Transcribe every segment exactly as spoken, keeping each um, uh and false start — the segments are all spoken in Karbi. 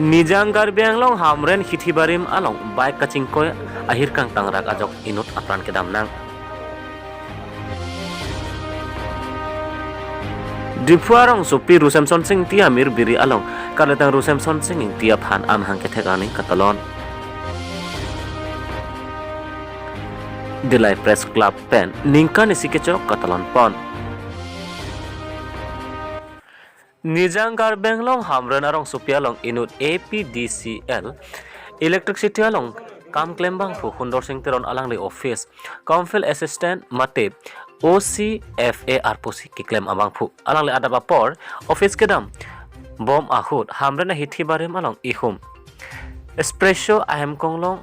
Nijang Karbi Anglong Hamren Hithi Barim along bike kachingkoi ahirkang tangrak ajok inut apran kedam nang. Diphu arongsopi Ru Semsonsing Ingti amir biri along karletang Ru Semsonsing Ingti aphan amahang kethek arni katalon. Dillai Press Club pen ningkan isi kechok katalon pon. Nijang Karbi Anglong Hamren arongsopi along inut A P D C L electricity along kam klem abangphu Khundor Sing Teron alangli office, Council Assistant mate O C F A R pusi keklem abangphu. Alangli adap apor office kedam bom ahut Hamren ahithi barim along ihum Espresso ahem konglong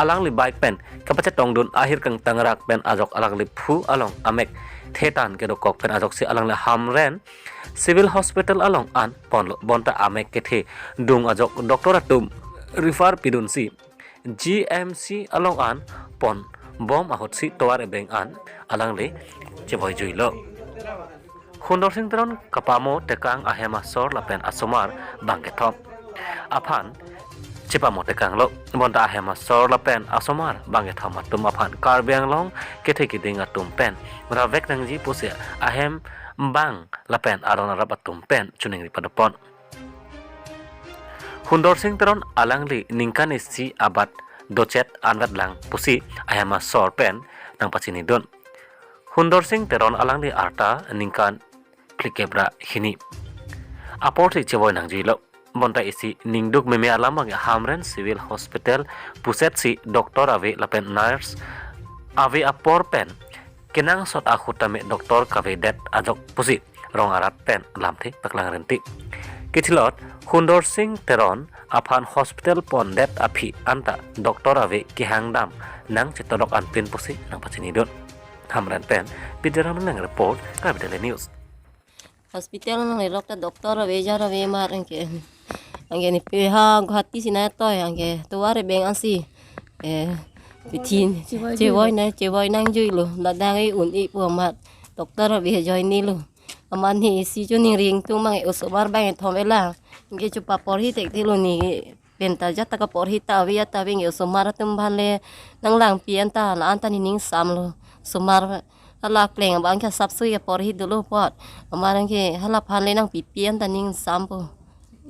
alangli bike pen kapachetongdun ahirkang tangrak pen ajok alangli phu along amek thetan kedokok pen ajoksi alangli Hamren Civil Hospital along an ponlo, bonta amek kethe dung ajok doctor atum refer pidunsi G M C along an pon bom ahutsi tovar ebeng an alangli chevoi juilo. Khundor Sing Teron kapamo tekang ahem asor lapen asomar bangkethom aphan chepamo tekanglo. Bonta ahem asor lapen asomar bangkethom atum aphan Karbi Anglong kethe kiding atum pen ravek nangji pusi ahem bang lapen aron arap atum pen choningri padopon. Khundor Sing Teron alangli ningkan isi abat dochet anvet lang pusi ahem asor pen nangpachinidun. Khundor Sing Teron alangli arta ningkan phlikep ra hini aporsi chevoi nangjuilo. Bonta isi ningduk meme alam abang Hamren Civil Hospital pusetsi doctor ave lapen nurse ave apor pen kenangsot ahut tame doctor kavedet ajok pusi rong arat pen lamthe paklang rinti. Kethilot Khundor Sing Teron aphan hospital pondet aphi anta doctor ave kehangdam nangchetodok anpin pusi nangpachinidun. Hamren pen Bidya Ramnang report, Karbi Daily News. Hospital nanglelok ta doctor ave, jar ave mar anke. Anke ne pe ha Guwahati si nangtoi anke tovar ebeng ansi. Eh, pithin chevoi, chevoi nang, chevoi nangjuilo. Ladak e un-e pu amat doctor ave ajoinelo. Amat ne isi choningri ingtung mang, osomar bangkethom elang. Anke chepaporhi thekthelo ne. Penta jat ta kaporhi ta ave, jat ta ave, anke osomar atum aphan le nanglangpi anta, la anta nening samlo. Osomar hala kleng abang ke sapsui kaporhi dolo apot. Amar anke hala aphan le nangpipi anta ning sampo.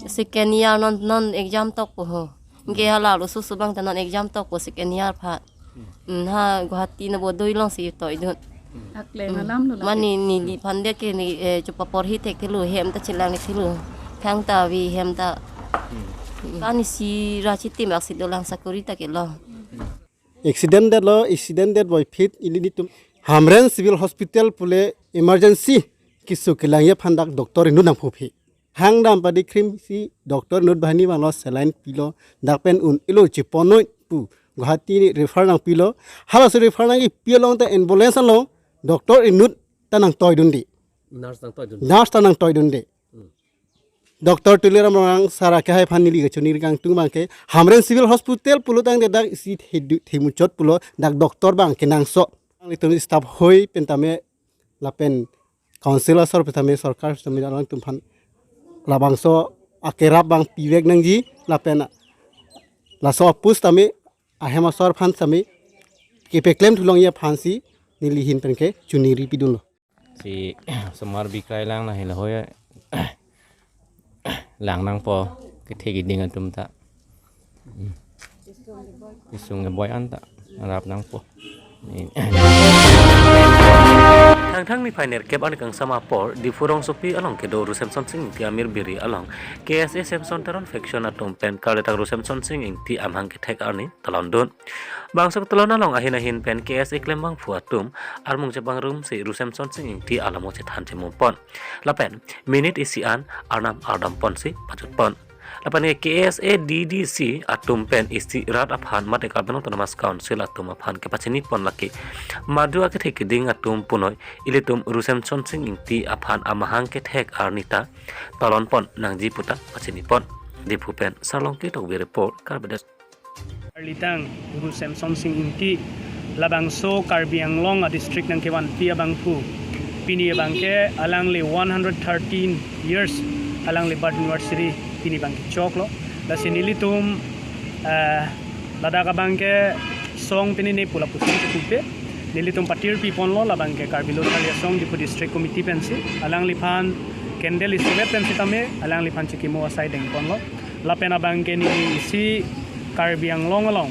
Second year non, non exam tokpo ho. Anke hala lo susu abang ta non exam tokpo second year aphan. Hmm, ha Guwahati Navodaya alongsi toidun. Akleng alam lo la. Mane neli aphan dia ke ne, eh, chepaporhi thekthelo, hem ta chelang thelo. Thang ta ave hem ta. Hmm. Kan isi ra chitim aksi dolang sakuri ta kelong. Accident detlo, accident det boy phit ili nitum. Hamren Civil Hospital pule emergency keso kelangji aphan dak doctor inut nangphuphi. Hangdam padi krim si doctor inut banghini vanglo, saline pilo, dak pen un-elo cheponoi pu Guwahati refer nangpilo. Halaso refer nangkipi along ta ambulance along doctor inut ta nangtoidunde. Nurse nangtoidunde. Nurse ta nangtoidunde. Hmm. Doctor Tuliram Ronghang sir akehai aphan neli kachoningri kangtung abang ke Hamren Civil Hospital pulo tangte dak isi thedu-, themuchot pulo, dak doctor abang kenangsot. Nanglitum staff hoi pen tame lapen Council asor pen tame, sorkar pen tame alangtum aphan labangso akerap abang pivek nangji lapen laso apus tame ahem asor aphan tame kepeklem thulongji aphansi neli ahin pen ke choningri pidunlo. Si osomar bikrai lang na helo hoi lang nangpo kethe kiding atum ta. Hmm. Isung keboi anta rap nangpo. Thangthang niphai nerkep arni kangsam apor, Diphu rongsopi along kedo Ru Semsonsing Ingti amir biri along K S A Semson Teron faction atum pen karletang Ru Semsonsing Ingti amahang kethek arni talondun. Bangso talon along ahin ahin pen K S A klem abangphu atum armung chepangrumsi Ru Semsonsing Ingti alamo chethan chemupon. Lapen minute isi an arnam ardam ponsi pajutpon. Lapen ke K S A D D C atum pen isi rat aphan mate Karbi Anglong Autonomous Council atum aphan kepachinipon lake madu akethe kiding atum punoi ilitum Ru Semsonsing Ingti aphan amahang kethek arni ta talonpon nangji puta pachinipon. Diphu pen Sarlongki Tokbi report, Karbi Daily. Karletang Ru Semsonsing Ingti labangso Karbi Anglong a district nangkevanpi abangphu. Pini abang ke alangli one hundred thirteen years alangli birth anniversary pini abangke choklo. Lasi nelitum, eh, ladak abangke song pini ne pula pusong kepupe. Nelitum patir piponlo labangke Karbi Lo Charli Asong Diphu District Committee pensi. Alangliphan candle isuvet pen sitame, alangliphan chikimo asai dengponlo. Lapen abangke neli isi Karbi Anglong along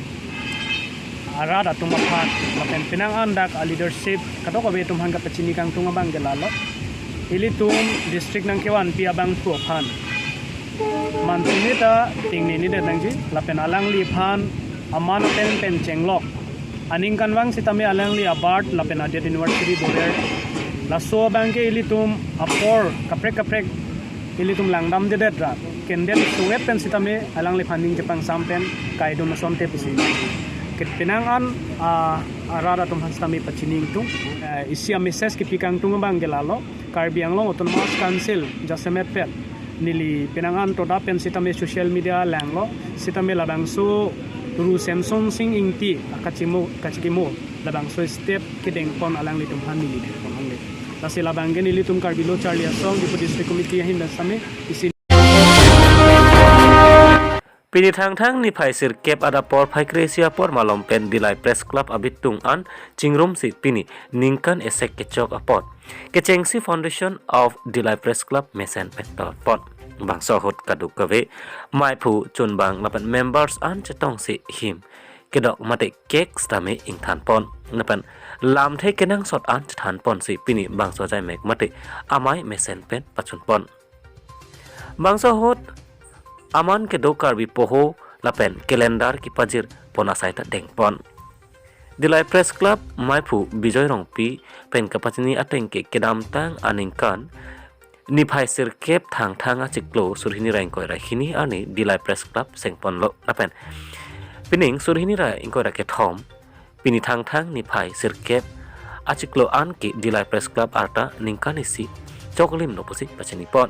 arat atum aphan, lapen penang an dak a leadership kadokave atum aphan kapachini kangtung abangke lalo. Ilitum district nangkevanpi abangphu aphan mantu neta tingninidet nangji, lapen alangliphan aman pen pen chenglok. Aningkanvang sitame alangli abirth lapen adet anniversary dover. Laso abangke ilitum apor kaprek kaprek ilitum langdamdedet ra candle isuvet pen sitame alangliphan ning chepangsam pen kaidun asonte pusi. Ket penang an, ah, arat atum aphan sitame pachini ingtung. Eh, isi a message kipi kangtung abangke lalo. Karbi Anglong Autonomous Council jasemet pen neli penang an toda pen sitame social media langlo, sitame labangso Ru Semson Sing Ingti akachimo, kachikimo labangso step kedengpon alanglitum aphan neli dengpon ongle. Lasi labangke nelitum Karbi Lo Charli Asong Diphu District Committee ahin pen sitame isi. Pini Thangthang niphai sirkep adap porphai kre-isi apor malom pen Dillai Press Club abitung an chingrumsi pini ningkan esek kechok apot kechengsi Foundation of Dillai Press Club mesen pen torpon. Bangso ahut kadokave maiphu chunbang lapen members an chetongsi him kedok mate cake sitame ingthanpon. Lapen lamthe kenangsot an chethanponsi pini bangso ajaimek mate amei mesen pen pachunpon. Bangso ahut aman kedo Karbi poho lapen calendar kipajirpon asai ta dengpon. Dillai Press Club maiphu Bijoy Rongpi pen kapachini ateng ke kedamtang aningkan niphai sirkep Thangthang achiklo surhini ra ingkoi ra hini arni Dillai Press Club sengponlo lapen pining surhini ra ingkoi ra kethom pini Thangthang niphai sirkep achiklo an ke Dillai Press Club arta ningkan isi choklimlo pusi pachinipon.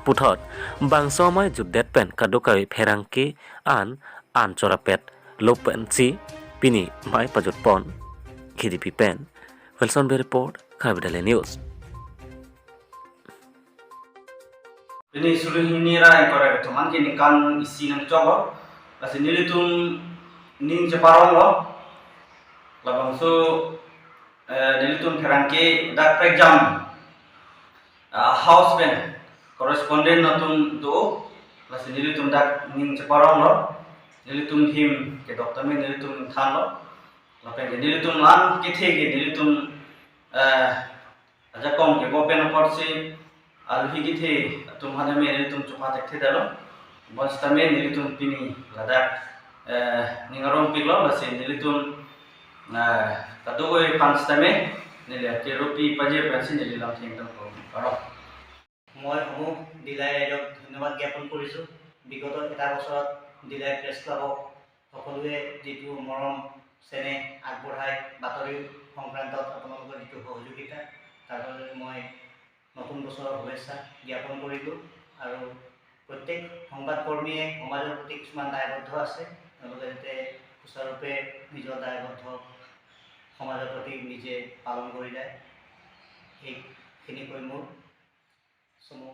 Puthot bangso amei jutdet pen kadokave pherangke an an chorapet lo pensi pini amei pajutpon. K D P pen Wilson Bey report, Karbi Daily News. Pini surhini ra ingkoi ra kethom an ke ningkan isi nangchoklo. Lasi nelitum ning cheparonglo. Labangso, eh, nelitum pherangke dak prekjam, ah, house pen correspondent atum do. Lasi nelitum dak ning cheparonglo. Nelitum him kedok tame nelitum thanlo. Lapen ke nelitum lan kethe ke nelitum, eh, ajakong kebo pen apotsi aluhi kethe atum aphan tame nelitum chopha thekthedetlo. Bonsitame nelitum pini ladak, eh, ning arongpiklo, lasi nelitum, eh, kadokave aphan sitame neli akeropi pajir pensi neli lamthe ingtangpo. Karo. মই সমূহ ডিলাই ৰাইজক ধন্যবাদ জ্ঞাপন কৰিছোঁ। বিগত এটা বছৰত delay press ক্লাবক সকলোৱে যিটো মৰম চেনেহ আগবঢ়াই বাতৰি সংক্ৰান্তত আপোনালোকৰ যিটো সহযোগিতা, তাৰ বাবে মই নতুন বছৰৰ শুভেচ্ছা জ্ঞাপন কৰিলোঁ। আৰু প্ৰত্যেক সংবাদকৰ্মীয়ে সমাজৰ প্ৰতি কিছুমান দায়বদ্ধ আছে, তেওঁলোকে যাতে সুচাৰুৰূপে নিজৰ দায়বদ্ধ সমাজৰ প্ৰতি নিজে পালন কৰি যায়, সেইখিনি কৈ মোৰ চমু